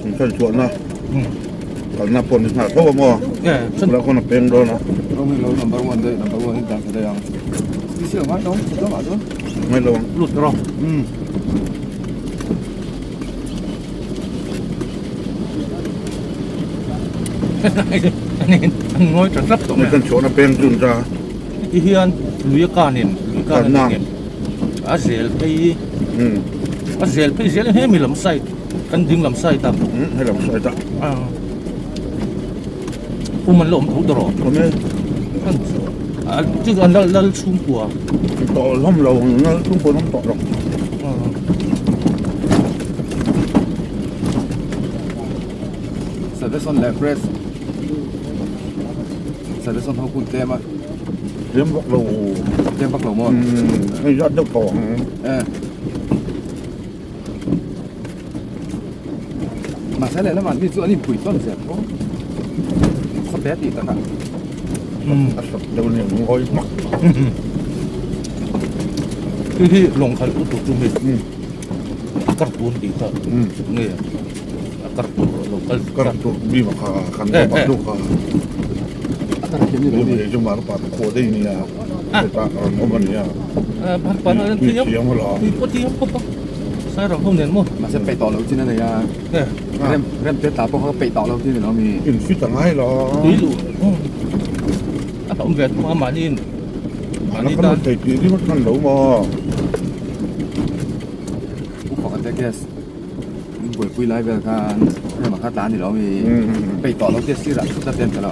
In khan chhuahna kalna pawh ni nghal tho a maw? Tuna khawn a peng dawn a. Rawng hi lo number one daih number one hi dan tha daih ang. Ti si lo ngai lo tha dawn ah chuan. Ngai lo ang. Lut rawh. Umm. An ngawi tha tlat tawh mai. Kan chhuahna peng chu an ta. Ti hian lui a kanin lui kan a ni a zel phei a zel phei zel hemi lam side kan ding lam side a he lam side a pum an la awm tho ta rawh awm e a chu an lal lal chhungkua tawh hlawm lo ang lal chhungkua an awm tawh lo suggestion leh press suggestion ho hun tlem a tlem vak lo tlem vak lo maw hei zat deuh tawh ang eh mahse lehlamah mi chu an inpui tawn zel tho khawpe tih takah a sawt deuh nia ngawi hmak hei hi lawng khalh tu tur chu mi a kar tun tih kha nge a kar tur lo kal kar tur mi ma kha kan ta pa tu kha a kar thiam ni lo ni chu mar pa kho dei ni a ta ran awm ani a par pa na thiam thiam la tui pawh thiam khawp a sai rang ho nen maw mahse peih tawh lo chin a nei a rem rem te tla pawh kha peih tawh lo chin ni lo mi in fit a ngai lo tui lu a awm ve thung a mahni in mahni tan thei tih ringawt hman lo maw U pakhat te gas min buaipui lai vel khan rem a kha tla a ni lo mi peih tawh lo te sirah thut a ten ta lo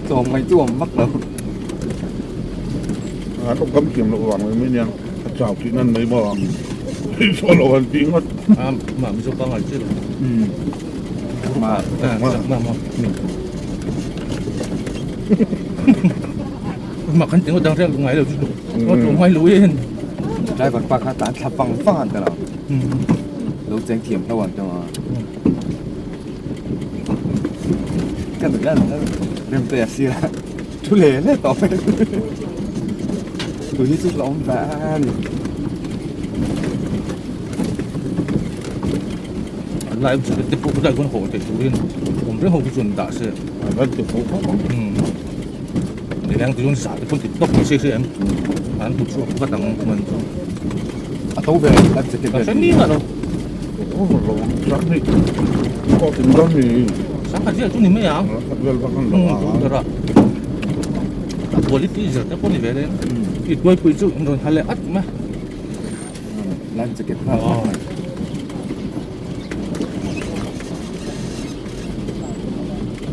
tlawm mai chu awm vak lo. A tawngkam thiam loh vang mai mai nia a chau tih nan mai maw saw lo han tih ngawt. A mah mizo pangngai chiah lo. Ma ma ma ma kan ti ngawt dang riak ngai lo chu tlawm ngai lo in. Driver pa kha tlan thla vang vang an ta lo. Lo cheng thiam hlo an ta ma. Ka nuih an rem te a sir a thu le le tawh mai. Tui hi chu la awm ve a ni. Lai chu te pawh lai khawn haw theih turin awm reng ho khi chuan dah se. An ti fo khawp ang. Nileng te chuan zah te pawn ti tawp mai se se em. An hmu chhuak vat ang man chu. A to ve a jacket vel. A ni lo. Oh lo sang ni. Ko tin don ni. Sang khat vel chu ni mai ang. Khat vel vak an lo a. Tara. A quality zir te pawh ni ve le. I tuai pui chu rawn hal leh at mai. Life jacket kha.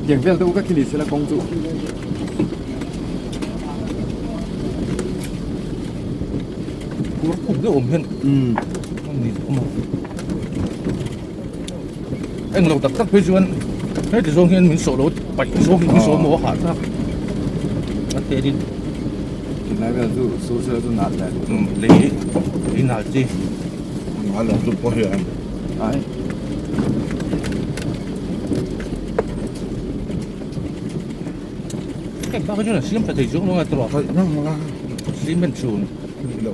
Tiang vel te u ka khini sela kawng chu. Kur khup deuh awm hian ni awm a. Eng lo tak tak phei chuan heti zawng hian min sawh lo paih zawng hi min sawh maw a hah thlak a te din. Tunlai vel chu sur sela chu nal leh lei lei nal chi. Nal ang chu pawh hian. Ai. Heng bak hi chuan an siam tha thei zawk lo a tawh a. Cement chhun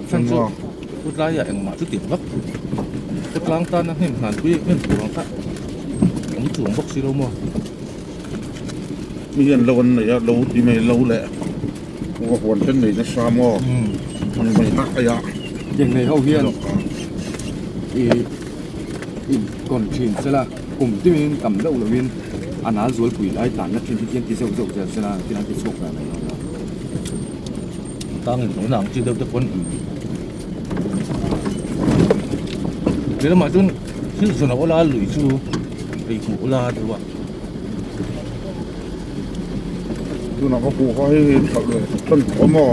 chhan chu kut laiah engmah chu ti vak khawtlang tana hnim hnan pui hnim tur ang kha awm chuang bawk si lo maw. Mi hian lo an nei a lo ti mai lo leh a huan then nei nasa maw an mai hak a ya. Tiang nei ho hian ih in kawn thin sela kum timin tam deuh lovin a nal zualpui lai tlanna thin hi hian ti zeuh zeuh zel sela tin an ti chhuak ve mai lo maw. Tang in tawhna ang chi deuh te pawn lehlamah chuan thil zawn a awla lui chu ei hmuh ula deuh a. Tunah ka hmuh kha hei in hralh leh tan tawh a maw.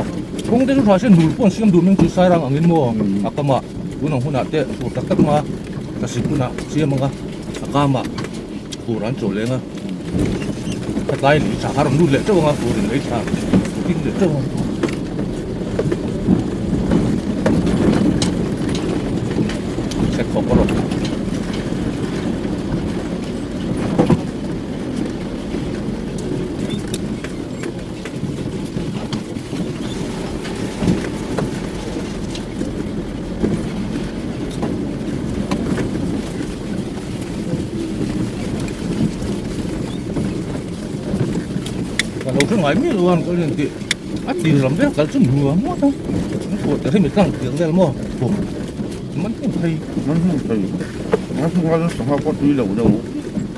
Kawng te chu tha se nul pawh an siam duh meng chu sairang angin maw a kamah tun ang hunah te fur tak tak ma thlasik hunah siam anga a kamah fur an chaw leng a khatlai lui tha kha rawn lut leh teuh anga fur in lei tha ding leh teuh ang. Chhe khawp a rawn. Lo hre ngai miah lo a an kal hian tih a tir lam vel kal chu nuam ngawt a an pawh te hi mi tlang tir vel maw khum man hmun thei man hmun thei man hmun ngai sangha pawh tui lo deuh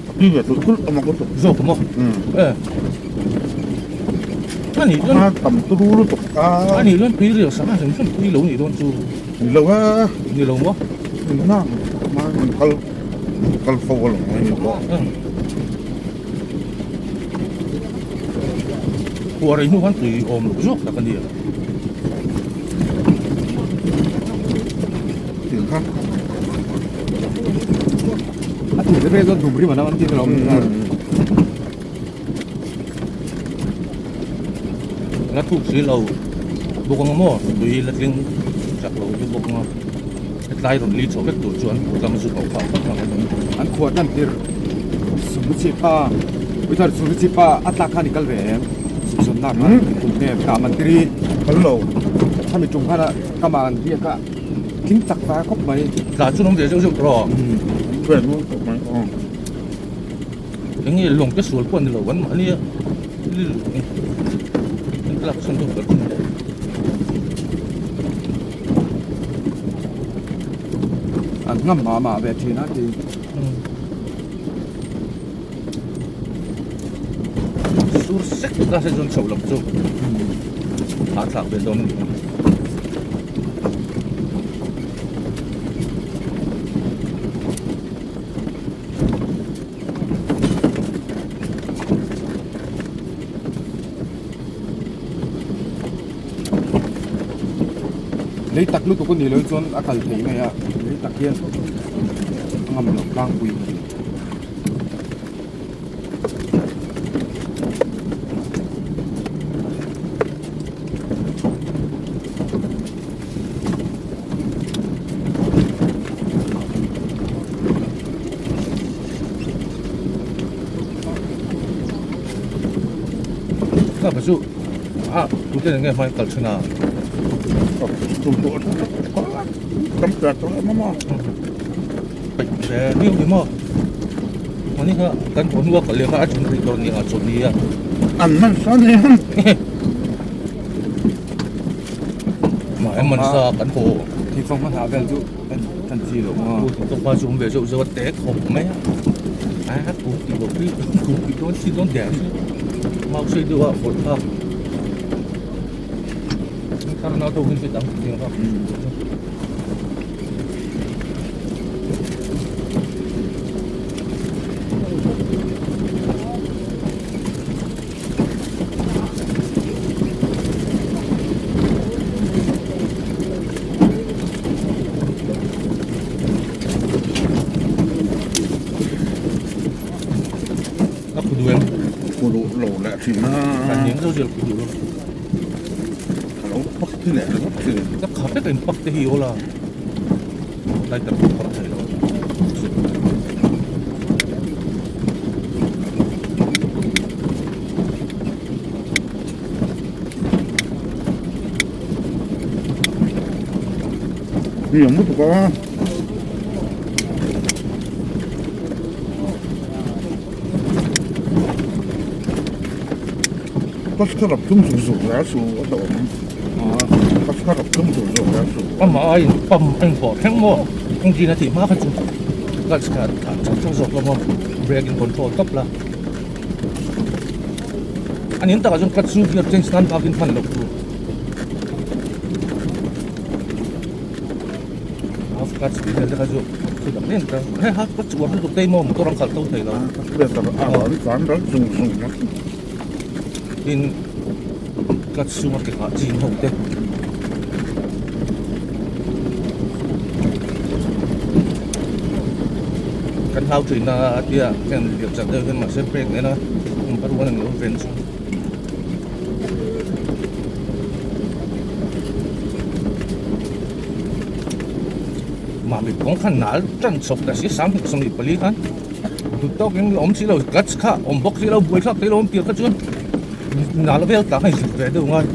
a tui ve tulh tulh a mak lutuk zawk maw e ani chuan tam turu lutuk a ani chuan tui rial sangha hrim hrim tui lo nih dawn chu ni lo a ni lo maw ni na man kal kal fo a lo mai ni pawh. Khuar ei hnu khan tui awm loh zawk tak a ni a. A tui te vel chuan dum rim an an ti alawm. La thuk si lo bawk ang maw tui la tling chak lo chu bawk ang a hetlai rawn li chho vek tur chuan tlang zu koh phah phawt ang a ni. An khuar dan tir Sumuchi pa Uithar Sumuchi pa a tlak khan i kal ve em Sumsawn nak khan kum nge ka man tiri kal lo khami tum khan a ka man biak a tling chak ta khawp mai tla chu an awm ve zeuh zeuh tawh ve nual khawp mai aw. Eng nge lawng te sual pawh a ni lo kan mahni a an tlak chhan deuh ber chu ni. An ngam mah mah ve thin a ti. Sur sek ta se chuan chho lam chu a thlak ve dawn a ni. Lei tak lutuk a nih loh chuan a kal thei mai a lei tak hian a ngam loh tlangpui. Ka pa chu a tute nge hmai kal thin a peih ve viau ni maw ani kha kan haw hnua kal leh kha a then rih dawn nia chawlhni a an man sa ni ang Mah em man sa kan haw Thingfang hman hah vel chu en tan chi lo maw. Thingfang hma chu awm ve zeuh zeuh a tek khawp mai a a kum tih loh hi kum tih dawn chi dawn der chu mau sei deuh a vawrh thlak thar nau deuh hin dang tiang kha. A khu duh em? Khu duh lo leh thin a. Kan ning zo zel khu duh lo. Ka lo pak thi leh ringawt thin. Ka kha vek a in pak te hi aw la. Lighter pawh phawrh thei lo. Mi ang lutuk a. Ka rap tum zuk zuk la su a hlauh awm. Ka rap tum zuk zuk la su. Amah a in pump a in bawh thleng maw? Engine a tih hma kha chu clutch kha thah chak chak zawk la maw? Brake in control tawp la. A nin takah chuan clutch chu gear change nan bakin hman loh tur. Half clutch tih vel te kha chu thu dang em ta. Hei half clutch uar lutuk te hi maw motor an khalh to thei lo. Tin clutch chunga ke nghah chin ho te. Kan hlau thin a tia hian lian chak deuh hian mahse brake nena number one an lo ven chu. Mami kawng khan nal tan chawp ta si 24 khan duh tawkin awm si lo clutch kha awm bawk si lo buai thlak thei lo awm tir kha chuan nal vel tak a inzir ve deuh ngai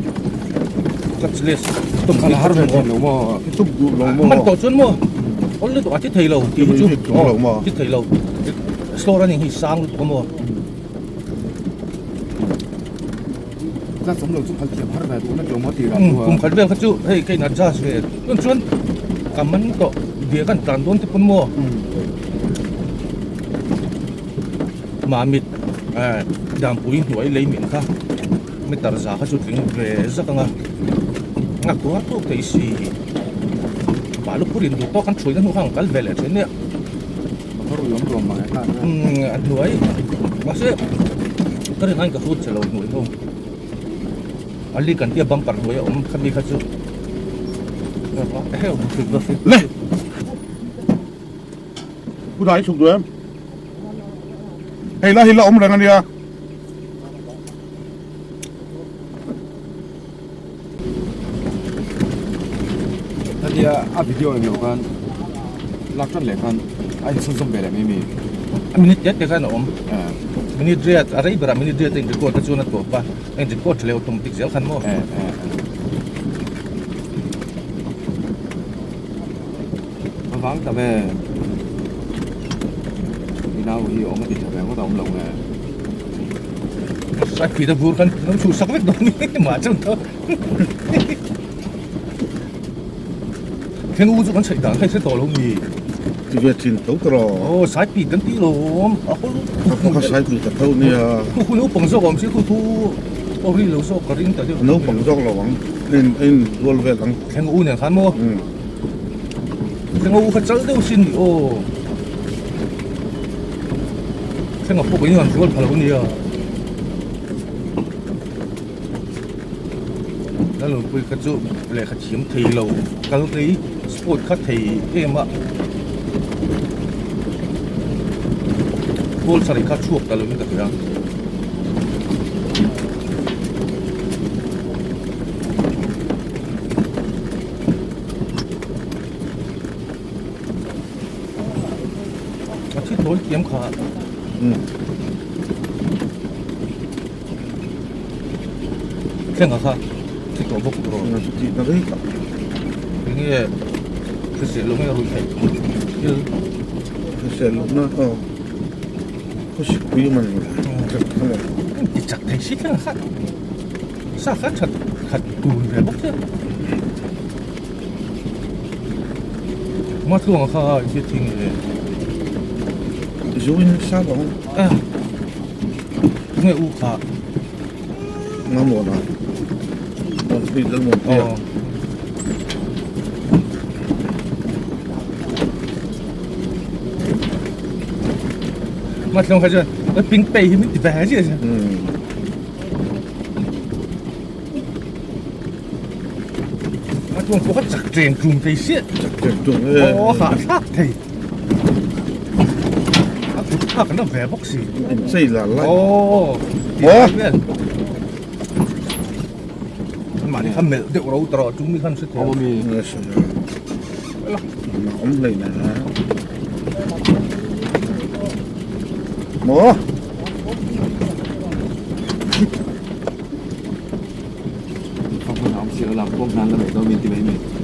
clutch less tum Khan har ve thin lo maw tum duh lo maw man tawh chuan maw awl lutuk a ti thei lo tih hi chu ti thei lo slow running hi sang lutuk a maw. Judge awm lo chu phal thiam har ve duh na tlawm a tirah chuan. Kum khat vel kha chu hei ka inah judge ve tun chuan ka man tawh bia kan tlan dawn te pawn maw Mamit Dampui hnuai lei min kha meter za kha chu tling ve zak ang a a tuar tawk thei si balu phur in duh tawk an thuina hnu kha an kal ve leh thin nia. Motor ui awm ruam mang e khan a. Umm a hnuai mahse ka rin aiin ka hrut che lo hnuai ho ali kan tia bumper hnuai a awm khami kha chu Le Pu Dai chhuk duh em Hei la hi la awm reng ania. Hetia a video eng lo khan lak tan leh khan a inchhunzawm ve leh mai mi. A minute te te khan a awm. Minute riat a rei berah minute riat a in record te chuan a tawp a, a in record tha leh automatic zel khan maw. A vang ta ve. I nau hi awm a ti tha ve ngawt a awm lo nge. A pit a vur khan lo chhuh sak vek dawn ni mah chuan tho. Thleng u chu kan chheih dan kha i hre tawh lo mi. Ti ve thin tho ta rawh. Aw sai pit kan tih lawm a haw A pawh kha sai pit a tho nia. Khu khu naupang zawk a awm si khu thu aw ri lo zawk ka ring ta deuh. Naupang zawk lo ang a in rual vel ang. Thleng u nen khan maw. Thleng u kha chal deuh sin ni aw. Thleng a pawh in han rual pha lo nia. Lalnunpui kha chu lehkha thiam thei lo kal rei sport kha thei em a. Ball sarih kha chhuak ta lovin ka hria. A thi thawi thiam kha. Thleng a kha thi tawh bawk tur aw. Chu tih na rei tak. Enge hrisel lo nge a ruih theih thil. Hrisel loh na aw. Khawsikpui man ti chak thei si thleng a kha. Sa kha that khat tur ve bawk che. Matluanga kha i hriat thing le. Zuin sa lo. Ah. Nge u kha. Nga mo na. Mon pui dal mon pui. Oh. Matluanga kha chuan ping pei hi min ti ve chi. A chuan pawh kha chak chen tum thei siah. Chak chen tum e. Aw hah thlak thei. A kut thlak an la ve bawk si. In chei la lai. Aw. Aw. Mahni kha melh deuh ro ta rawh chung mi khan hre thei. Awm ami. Na awm hlei na. Maw.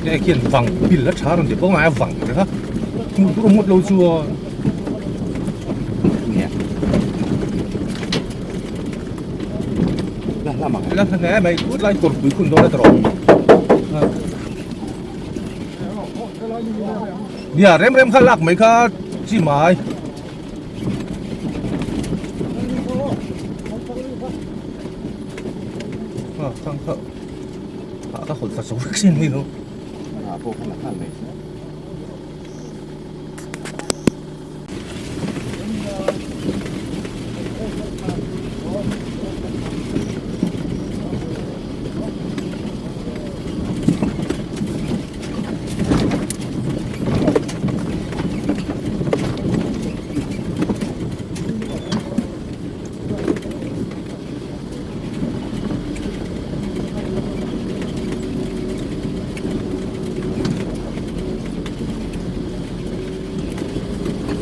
Nge khian vang pil a tha rawn ti bawk a vang te kha hmuh tur a hmuat lo chu aw la hla mai tut lai kawrpui khun dawn a tawrh nia rem rem kha lak mai kha chi mai. Khang kha ka hawn ta zo vek sin hei no. Ah pawh khan la nghal mai.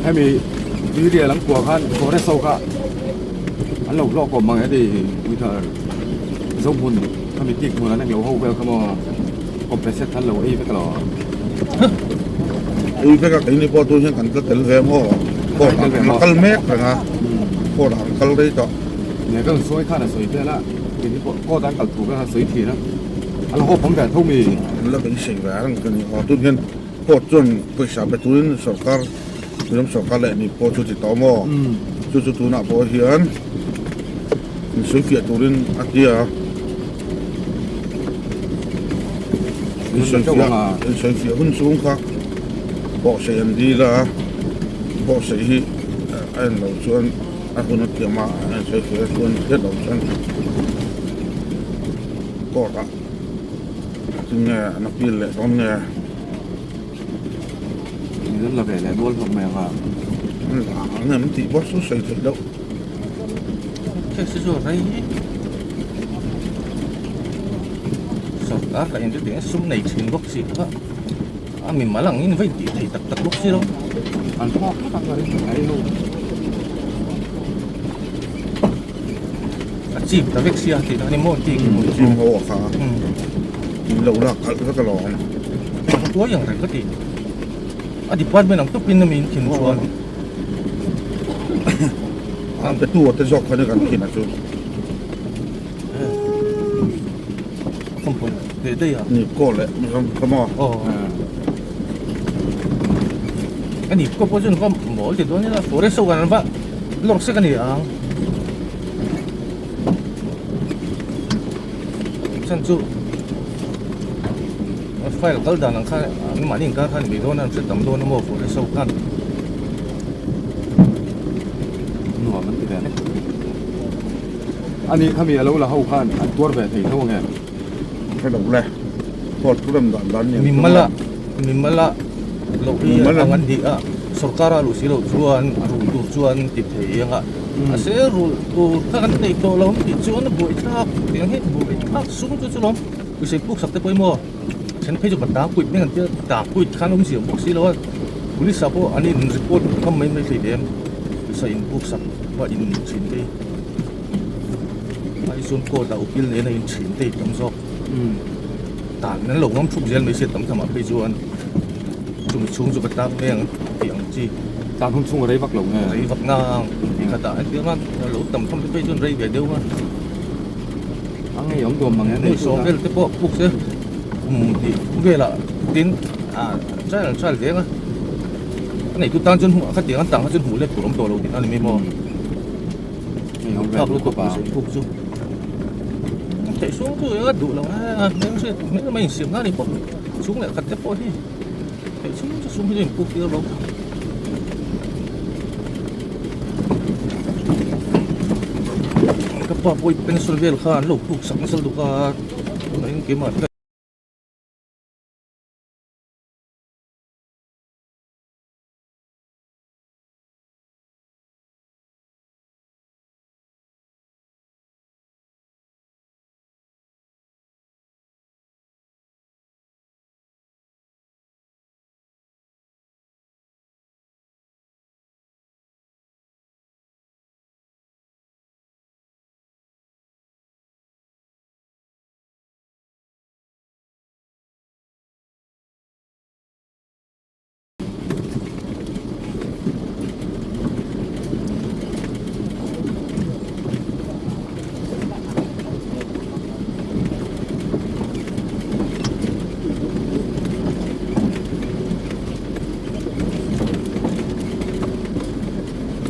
Hemi tuirial an kuah khan forest ho kha an lo hlawk awm ang e ti Puithar Zohmun khami tik hmun an englo ho vel kha maw compensate an lo ei vek alo. Ei vek a keini pawh tun hian kan tla tel ve maw court ah kan la kal mek reng a court ah an kal rei tawh. Nge ka rawn sawi khan a sawi vel a. Keini pawh court an kal thu kha sawi thin a, a la hawp awm ve tho mi. An la beisei ve reng ka ni. Aw tun hian court chuan pawisa pe turin sorkar Mizoram sorkar leh ni pawh chu ti tawh maw? Chu chu tunah pawh hian insawi fiah turin a ti a. Insawi fiah hun chhung kha pawhsei an dil a, pawhsei hi a en loh chuan a hun a thiam a, a insawi fiah chuan hriat loh chuan court ah tinge an appeal leh dawn nge? Min la ve leh nual hlawm mai ang a. An la ang em tih pawh chu sawi theih loh. Case chu rei sorkar lah in chutiang sum nei thin bawk si kha a mimal ang in va intih thei tak tak bawk si lo. An thawk tak ang a ring mai ho. A chim ta vek sia tih dan emaw tih khi chim ho a kha in lo lak khalh vek alawm. A tuai ang reng ka ti. A department ang tawpin a mi in thin chuan. An pe tu te zawk khan kan thin a chu. Company leh daih a. Ni ko leh mi kha maw. Aw. Ani ko pawh chuan va mawl ti dawn ila forest ho kan va lawr sek a ni ang. Chan chu file kal dan ang khan an mahni inkar khan bei dawn a an hre tam dawn a maw forest ho khan. Nuam an ti ve. Ani khami a lo la ho khan an tuar ve thei tho ange. Hre lo le. Court thu rem dan dan ni. Mimala mimala loh hi ang an ni a sorkar a luh si loh chuan a rul tur chuan ti thei ang a mahse rul tur kha kan nei tawh lo tih chuan a buai thlak tiang hi buai thlak sum chu chu lawm puisei puk sak te pawh emaw then phei chu ka ta kuit mai an tia ta kuit khan awm zia bawk si lo a police ah pawh an in report ngam mai mai thei em puisa in puk sak pawh in thin te hi. Ai chuan court ah ukil nena in thin te tam zawk dan an lo ngam thup zel mai sia tam tham ah phei chuan chumi chhung chu ka tak mai ang tih ang chi tan hun chhung a rei vak lo nge rei vak na ang ti khat ah hetiang a lo tam tham te phei chuan rei ve deuh a a ngei awm duam mang e nei saw vel te pawh puk se kum hnih velah tin ah trial trial veng a a neitu tan chuan khatiang an tang kha chuan hmuh let tur awm tawh lo tih na ni mai maw. Thlak lutuk a puk chu theih sung chu a duh lo a hmel mai insiam na ni pawh chung leh khat te pawh hi theih sung chu sung hi chu in puk tir lo ka pa pawh pension vel kha an lo puk sak nasa lutuk a tunah hian keimah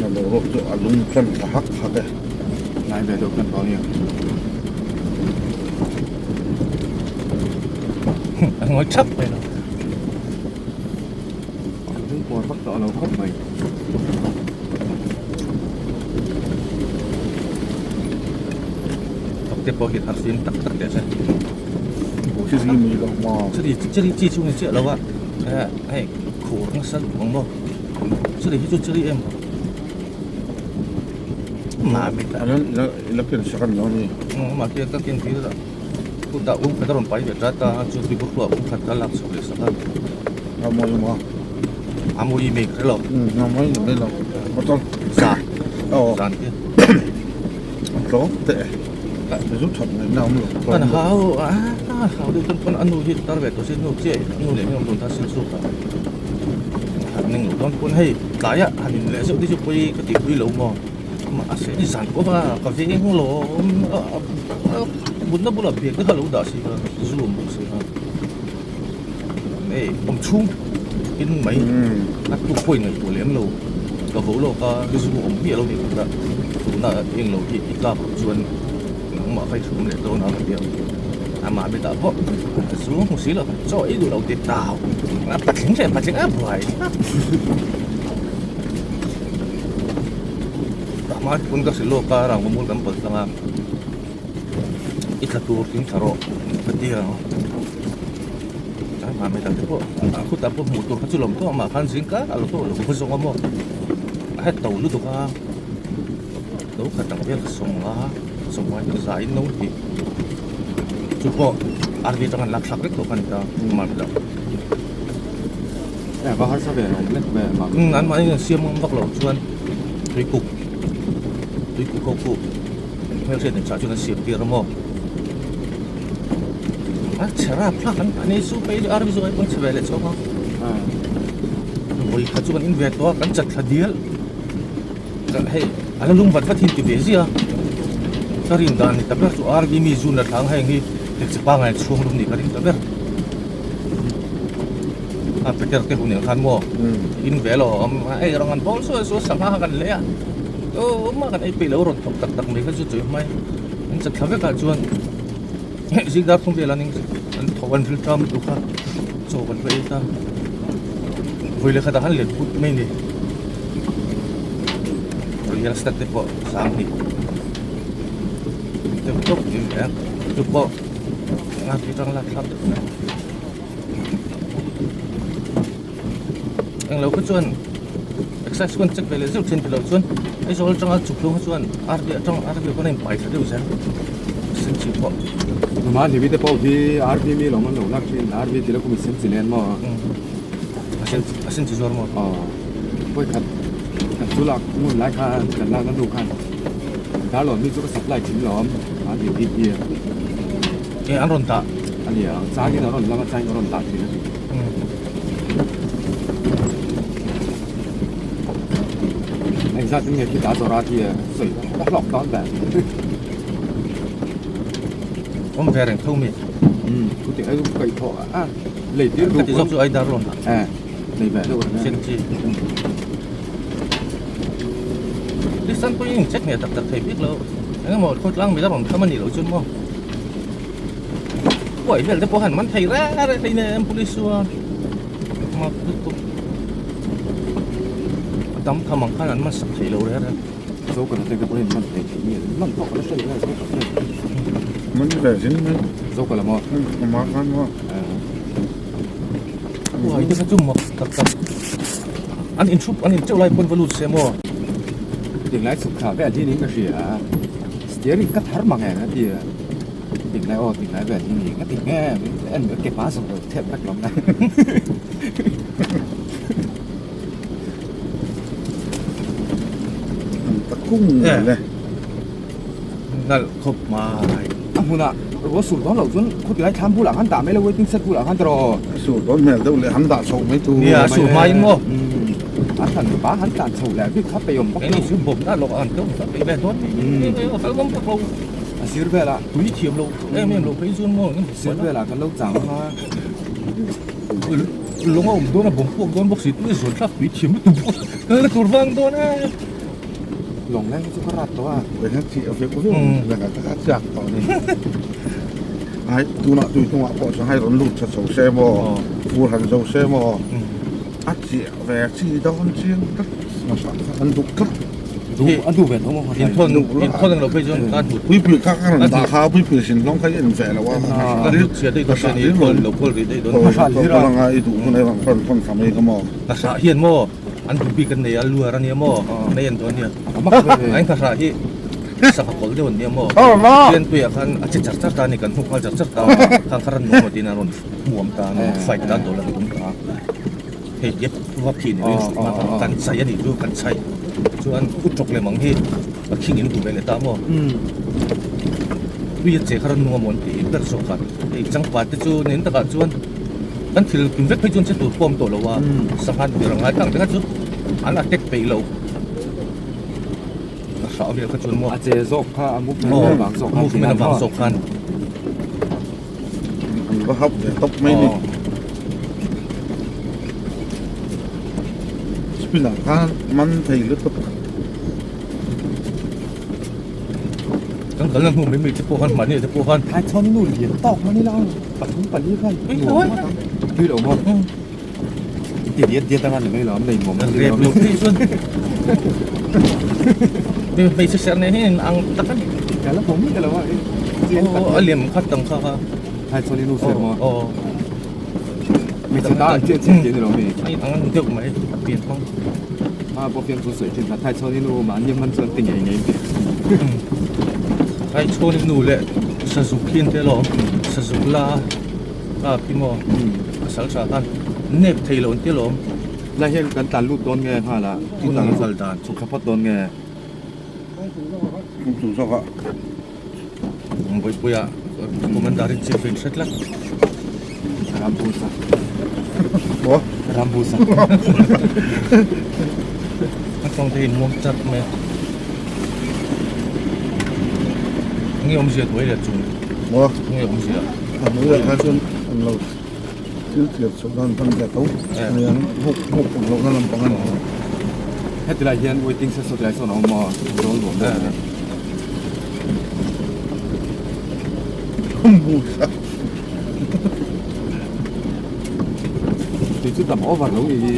A boruak chu a lung tlan thla hak hak e. Nai ve deuh tlan tawh a nia. A ngawi thap mai lo. A lung puar vak tawh lo khawp mai. Thawk te pawh hi har fim tak tak teh se. Chiri mi lo maw? Chiri chiri chi chu ni chiah lo a. Hei khur nasa lutuk ang maw? Chiri hi chu chiri em lo. Mami ta. Anan ila ila ken sak an lo ni. Mah khi ka ken tir a. Chutah um khat a rawn pai ve tat a, chu tuibur hluah um khat kha lak chhuak leh sak a. A mawi maw? A mawi mai kher lo. A mawi mai lo. Bottle. Za. Aw. Zan te. Tlawm teh e. Zu that ngaihna awm lo. Kan hau a hau deuh chuan pawn a nu hi tar ve tawh se nu chiah a nu leh mi awm dun ta sil chhuak a. Han ning loh dawn pawn hei tlaiah han in leh zeuh te chu pawi ka tihpui lo maw. Mahse ni zan pawh a ka veng lawm a mutna bulah bag te kha lo dah si a zu awm bawk si a hei awm chhung in mai a tuk pawh in ngaihtuah lem lo ka vo lawk a zu awm miah lo ni kha tuna eng lo hi i tlak loh chuan nangmah kha i thum leh dawn a ka ti a amah mitah pawh zu hmu si lo chaw ei duh lo ti tau a patling leh patling a buai thlap. Hma pawn ka hrilh lawk a rangva mual kan pawlh tlang a i tla tur tling thla rawh ka ti ang chuan hmai dang te pawh a khutah pawh hmuh tur kha chu lawm tawh amah khan zing kar a lo tawh lo ka zawng a maw a het to lutuk a lo khat ang vel ka sawm a sawm ngai chu zaiin no tih chu pawh RV atang an lak thlak vek tawh kha a ni ta mahni lo. Va harsa ve awm lek ve mah. Umm an mahni an siam ngam vak loh chuan tuikuk tuikuk ho khu hmelhriat in chah chuan an siam tir a maw a chhe rap thlak an mahni chu phei chu army chu ai pawn chhe ve leh chhawk a vawi khat chu kan in ve tawh a kan chat thla dial hei a la lung vat vat hi an ti ve ziah a ka rin dan ni ta ber chu army mi zun la thlang heng hi hmeichhe pangngai an chhuang lum nih ka ring ta ber. A Peter te hun khan maw in ve lo awm hei rawng an bawl sual sual sangha kha kan lei a tumah kan ei peih lo rawn thawk tak tak mai kha chu chawi hmai an chat thla vek ah chuan hei zing dar thum vel an an tho an ril ṭam lutuk kha chaw kan va ei ta vawi leh khatah khan let put mai a ni real estate te pawh sang hnih deuh tawp in chu pawh a ti tang lak thlak deuh mai. Englo kha chuan exercise khawn check ve leh zeuh thin tilo chuan Aizawl atanga chhuk hlung kha chuan RV atang RV khawn a in pai thla deuh zel sen chi pawh. Numa hliwi te pawh hi RV mi lawm an lo lak thin RV tilo kum sen chi nen maw a sen chi zuar maw aw pawi khat kan chu lak ngun lai khan kan lak na hnu khan darlawn mi chu ka supply thin lawm RV bik hi. E an rawn dah. A ni ang, changin a rawn lang a, changin a rawn dah thin a ni. Engzat in nge khi ta zawr a ti sawi a hlawk dawn ve. Awm ve reng tho mi. Ku ti ai kaih thawh a lei tir du. Ka ti zawk chu ai dar rawn. E nei ve deuh reng. Sen chi. Christian pawhin in check nge tak tak thei bik lo. Engemaw khawtlang mila rawn tham a nih loh chuan maw. Uai vel te pawh han man thei reng reng thei nen police chuan mak lutuk a tam tham ang khan an man sak thei lo reng reng. Zo kan atang te pawhin man thei thei nge man pawh ka la hre lo zo ka hre. Man ve zin mai. Zo ka la maw? Ma khan maw. Uai te kha chu mak tak tak an inthup an inteuh lai pawn va lut se maw. Tinglai chhuk thla vel hi niin ka hria. Steering ka thar mang em a ti a. Tinglai aw tinglai vel hi ni ka ti nge en ke pa zawng lo thep vek lawm na. An ta kung le. Nalh khawp mai. A hmunah ruah sur dawn loh chuan khawti lai thlam bulah khan dah mai lo waiting shed bulah khan tawh. A sur dawn hmel deuh leh han dah chho mai tur. Nia a sur hmain maw. A hran pa han tlan chho leh bik kha peih awm bawk. Engni chu bawm na lawk ang deuh kha peih ve dawn. A kal ngam tak lo. A sir velah. Tui thiam lo em em lo phei chuan maw. Sir velah kan lo chang ang a. Lung a awm dawn a bawm puak dawn bawk si tui a zuan thlak tui thiam lutuk bawk. Kal na tur vang dawn e. Lawng leng hi chu ka rat tawh a. Eng a chih a vek viau ang ka ka chak tawh a ni. Ai tunah tui hnungah pawh chuan hei rawn lut tha chho se maw fur han zo se maw a chiah ve chi dawn chiang tlat hmasa kha an duh tlat. Duh a duh ve tho maw Inthawn inthawn ang lo phei chuan ka hnut. Puipui kha ka rawn dah kha puipui sin hlawng kha i en ve lo a. Ka hnut chhia daih dawn che ni khawl lo kawl rih daih dawn. Khawl i duh hun ei rawn thawn thla mai ka maw. Ka hrah hian maw An duh bik an nei a, luar a nia maw? Nei an dawn nia. A in kha hi sangha kawlh deuh an nia maw? Pianpuiah khan a che char char ta a ni, kan hmuh nghal char char ta a, khang kha ran nuam tiin an rawn hmuam ta a, fight ta an dawl an tum ta a. Hei gap vak khi ni lo in kan chai a nih chu, kan chai chuan u tawk lem ang hi a khing in duh ve leh ta maw? Tui a che kha ran nuam aw an ti ber zawk a, hei changpat te chu nen takah chuan. Kan thil kim vek phei chuan che tur pawh a awm tawh lo a, sangha tir a ngai tak te kha chu an attack peih lo. hrah vel kha chuan maw a che zawk kha a movement avang zawk khan movement avang zawk khan an va hap ve tawp mai ni spin ah khan man thei lutuk kan kalna hnu mai mai te pawh khan mahni te pawh khan thai chhawn nu lian tawk mai ni la pathum pali khan tui lo maw ti diat diat anga ni mai lo an nei nuam an rep lo phei chuan hmeichhe serh nen hian in ang tak a ni ka la hmu miah lo a aw a lem khat ang kha kha thai chhawn i nu serh maw aw hmeichhe ta ang chiah chiah tih a ni lo mi a in ang deuh mai a pian hmang a pawh fiam chu sawi thin kha thai chhawn i nu mahni hman chuan ti ngei ngei tih thai chhawn i nu leh sazuk khi an tel aw sazuk la a khi maw pasal tha khan nep thei lo an ti alawm lai hian kan tlan lut dawn nge nghal a tin ang kal dan chhuk thla phawt dawn nge kawng chung zawk a Bawipuia commander in chief in hre tlat Rambusa maw Rambusa a tawng te in muang chat mai a nge awmzia tuai leh chung maw nge awmzia a hnuaiah khan chuan an lo thil thlir chhoh nan hman ve tho aniang huk huk awm lohna lampang a ni heti lai hian waiting session saw tilai sawn a awm a zawl nuam deuh a ni Rambusa tui chu tam over lo ni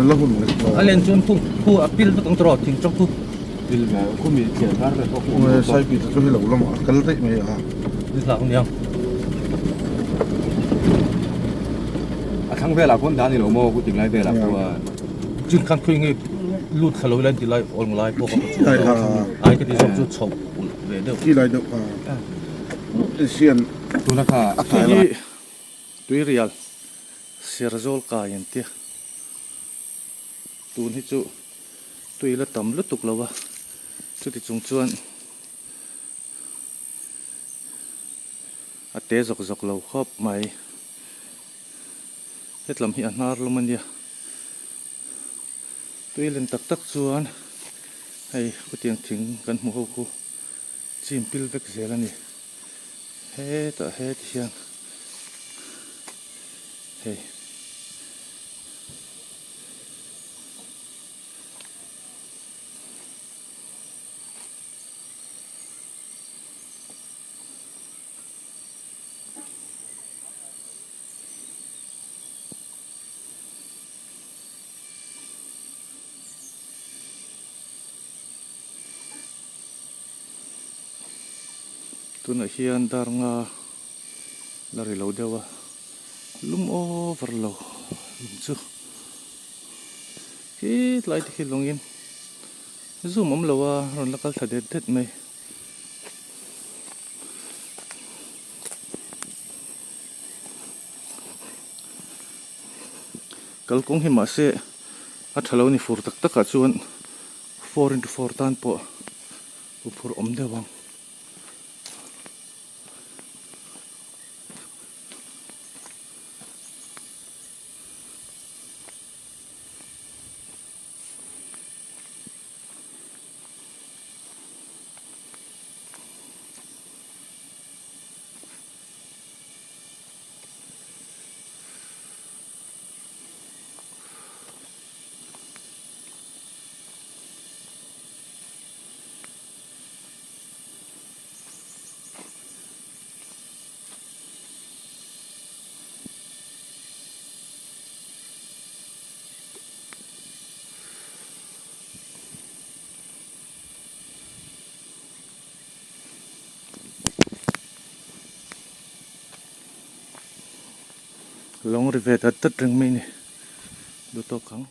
la hun a len chuan khu khu a pil vek ang tawh thing tawk khu pil ve khumi thian kar ve pawh khu sai pi chu hi lo lamah a kal daih mai a ni hlak aniang a thlang velah khawn dah a ni lo maw khu tinglai velah khuan chin khan khawi nge lut thla lo ila ti lai awng lai pawh ka ai ka ti zawk chu chhoh ulh ve deuh ti lai deuh kha sian tuna kha a kai lai tuirial Serzawl kai an tia tun hi chu tui la tam lutuk lo a chuti chung chuan a te zawk zawk lo khawp mai hetlam hi a hnar lawm a nia tui len tak tak chuan hei khutiang thing kan hmu ho khu chim pil vek zel a ni hetah heti hian hei. Tunah hian dar nga la ri lo deuh a lum over lo lum chu hetlai te khi lawngin zoom awm lo a rawn la kal thla det det mai. Kalkawng hi mahse a tha lo ni fur tak takah chuan 4x4 tan pawh huphurh awm deuh ang. Lawng ri ve dat dat reng mai a ni duhtawk ang.